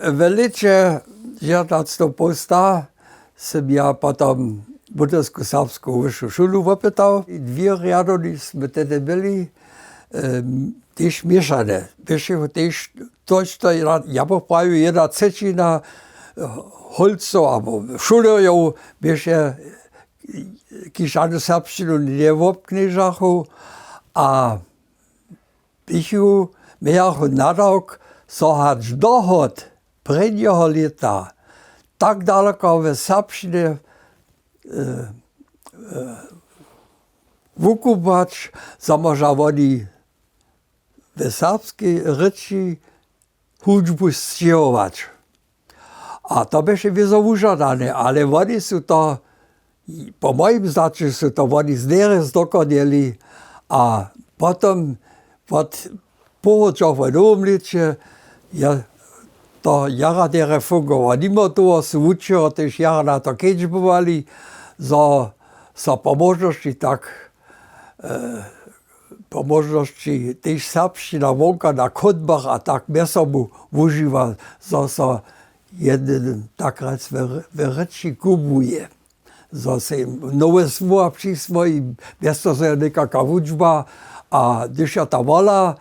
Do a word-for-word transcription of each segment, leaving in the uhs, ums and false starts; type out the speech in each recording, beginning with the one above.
W lěće dźewjatnaceho połsta sym ja potom Budyrsku serbsku wyšu šulu wopytał. Dwě rjadowni smy tehdy byli, tež měšane. Běše tež točto, ja bych prajił, jedna třećina holcow abo šulerjow běše, kiž žanu serbšćinu njewobknježachu a běchu, mějachu nadawk, so hač dohod prěnjeho lěta tak daloko w serbšćinje wukubłać, zo móža woni w serbskej rěči hudźbu sćěhować. A to běše wězo wužadane, ale woni su to, po mojim znaću su to woni zderje zdokonjeli. A potom wot pohodźoch w nowym lěće je to jara derje fungowało. Nimo toho su wučerjo tež jara na to kedźbowali, zo so po móžnosći tak po móžnosći tež serbšćina wonka na chodbach a tak mjez sobu wužiwa, zo so jedyn tak rjac we rěči kubłuje, zo sej nowe słowa přiswoji, mjez to zo je někaka wučba. A hdyž ja tam wola,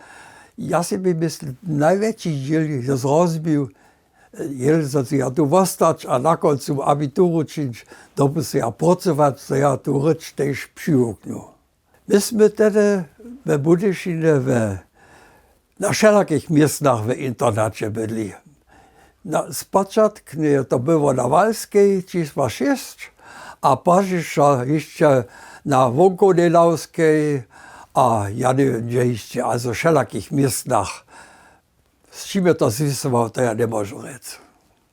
ja sej bě mysli, najwjetši dźěl je zrozbił, jel zo ja tu wostać a na kóncu abituru čińć, dobył so ja procować, zo ja tu rěč tež přiwuknu. My smy tehdy we Budyšinje na wšelakich městnach w internaće bydli. Spočatk njeje to było na Walskej čisła šěsć, a pozdźišo hišće na Wonkownej Lawskej, a ja njewěm hdźe hišće, a we wšelakich městnach. Z čim je to zwisowało, to ja njemóžu rjec.